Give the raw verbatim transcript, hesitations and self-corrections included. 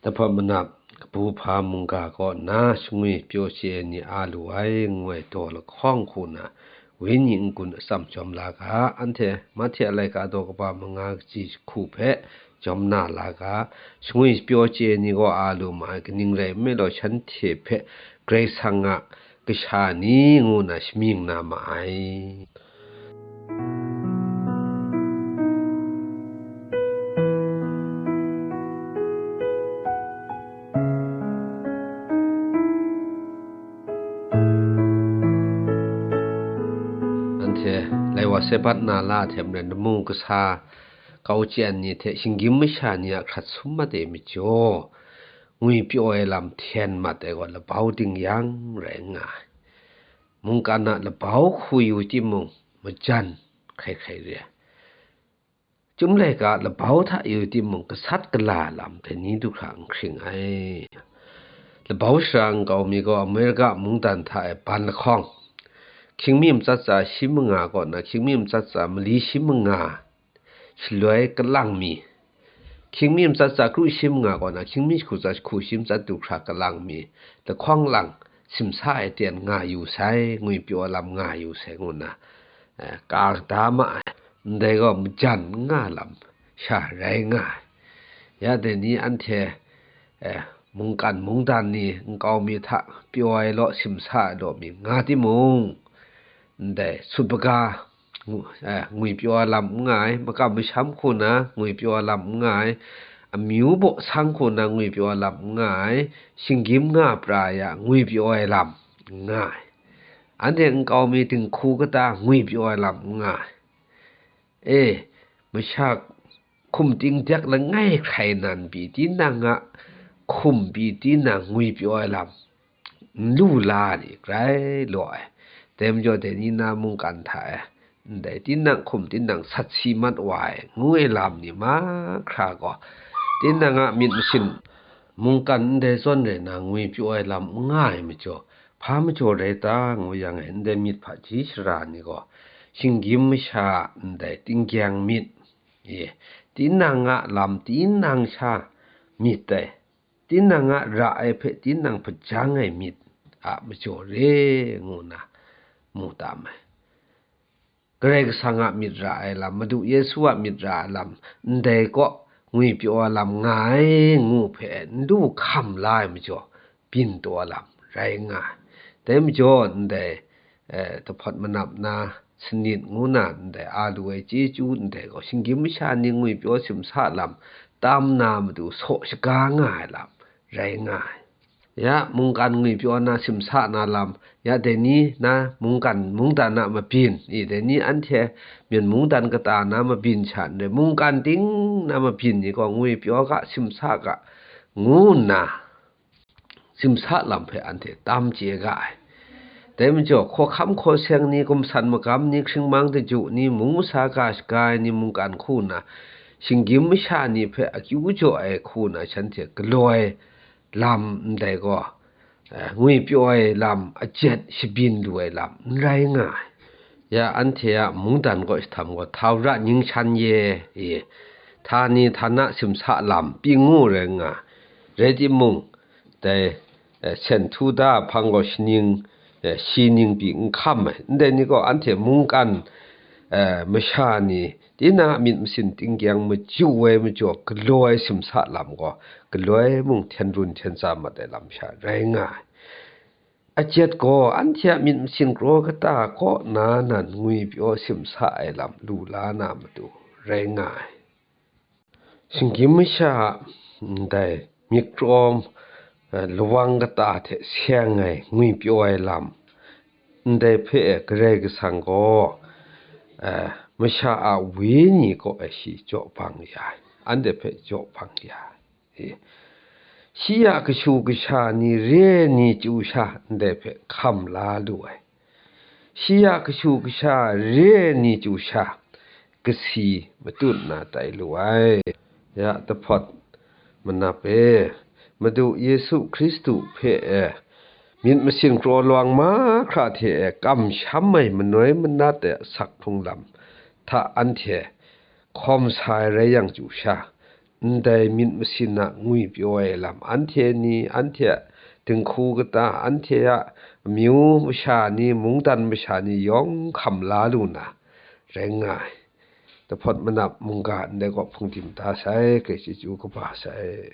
Dahpawt manap, kabu hpa mungga kaw nna shangwi pyaw chye ai ni a lu ai, ngu ai daw lahkawng hku na, wenyi n-gun atsam jawm la ga, anhte Mahte a laika daw kaba manga kaji jahku hpe jawm na la ga, shangwi pyaw chye ai ni gaw a lu ma ai, kaning rai nme law, shanhte hpe Karai Kasang a kasha ni ngu na shamying na ma ai. Anhte lai wa sai bat na la hte maren, lamu kasa kau chyan ni hte shinggyim masha ni a hkrat sum mat e majaw, ngwipyaw ai lam hten mat ai gaw labau ting yang rai nga ai. Mungkan a labau hku yu timung, majan hkrai hkrai re ai. Chyum laika labau hta yu timung, gasat gala lam dai ni du hkra n hkring ai. Labau sara nkau mi gaw Amerika mungdan hta e ban lahkawng, hkying mi matsat tsa shi manga kaw na hkying mi matsat tsa mali shi manga shaloi kalang mi, hkying mi matsat tsa kru shi manga kaw na hkying mi jahku tsa jahku shi matsat du hkra kalang mi, lahkawng lang simsa ai ten nga yu sai, ngwipyaw ai lam nga yu sai ngu nna, eh, ka da ma ai. Ndai gaw majan n nga lam sha rai nga ai. Ya dai ni anhte, eh, mungkan mungdan ni nkau mi hta pyaw ai law, simsa ai law mi nga timung, ndai sut baga, ngu-, eh, ngwipyaw ai lam n nga ai, makam masham hku na ngwipyaw ai lam n nga ai, amyu baw sang hku na ngwipyaw ai lam n nga ai, shinggyim nga pra ya ngwipyaw ai lam n nga ai. Anhte nkau mi dinghku kata ngwipyaw ai lam n nga ai. E, masha hkum ting dek langai hkrai nan pyi, tinang a hkum pyi tinang ngwipyaw ai lam n lu la ni grai law ai. Dai majaw dai ni na mungkan hta e, ndai tinang hkum tinang sat si mat wa ai, ngu ai lam ni mahkra gaw, tinang a myit masin mungkan ndai zawn rai na ngwipyaw ai lam n nga ai majaw, hpa majaw rai ta, ngu yang e, ndai myit hpaji sara ni gaw, shinggyim masha ndai tinggyang myit, e, tinang a lam tinang sha myit dai, tinang a ra ai hpe tinang hpajang ai myit a majaw re, ngu nna mu tam ai. Karai Kasang a myit ra ai lam, Madu Yesu a myit ra ai lam, ndai kaw ngwipyaw ai lam nga ai, ngu hpe n du hkam la ai majaw, byin taw ai lam rai nga ai. Dai majaw, ndai, eh, dahpawt manap na, sanit ngu na, ndai a lu ai chyeju ndai gaw, shinggyim masha ni ngwipyaw simsa lam tam na matu saw shaga nga ai lam rai nga ai. Ya, mungkan ngwipyaw na simsa na lam, ya, dai ni na mungkan mungdan a mabyin, i, dai ni anhte myen mungdan kata na mabyin sha n rai, mungkan ting na mabyin ni gaw ngwipyaw ga, simsa ga, ngu nna, simsa lam hpe anhte tam chye ga ai. Dai majaw, hkawhkam hkaw seng ni, gumsan magam ni, hkringmang daju ni, mung masa ga shaga ai ni mungkan hku nna, shinggyim masha ni hpe akyu jaw ai hku nna, shanhte galaw ai lam ndai gaw, eh, ngwipyaw ai lam, ajet shabyin lu ai lam n rai nga ai. Ya, anhte a mungdan kaw jahtam gaw, Htawra Ningshan ye, e, htani htana simsa lam pyi ngu rai nga, rai timung, dai, eh, sen htu da hpang gaw shaning, eh, shi ning pyi n hkam ai. Ndai ni gaw anhte mungkan, eh, masha ni, tinang a myit masin tinggyang maju ai majaw, galaw ai simsa lam gaw, galaw ai mung hten run hten tsa mat ai lam sha rai nga ai. Ajet gaw, anhte a myit masin kraw kata kaw na nan ngwipyaw simsa ai lam lu la na matu rai nga ai. Shinggyim masha a ndai myit krawm, eh, lawang kata hte seng ai ngwipyaw ai lam, ndai hpe Karai Kasang gaw, eh, masha a wenyi kaw e shi jaw bang ya ai, anhte hpe jaw bang ya ai. E, shi a kashu kasha ni re ai ni chyu sha ndai hpe hkam la lu ai. Shi a kashu kasha re ai ni chyu sha kasi matut na tai lu ai. Ya, dahpawt manap e, Madu Yesu Hkristu hpe e, myit masin kraw lawang mahkra hte e kamsham ai manoi manat ai asak hkrung lam hta anhte hkawm sa ai rai yang chyu sha, ndai myit masin a ngwipyaw ai lam, anhte ni, anhte a dinghku kata, anhte a amyu masha ni, mungdan masha ni yawng hkam la lu na rai nga ai. Dahpawt manap mungga ndai kaw hpungdim da sai, grai chyeju kaba sai.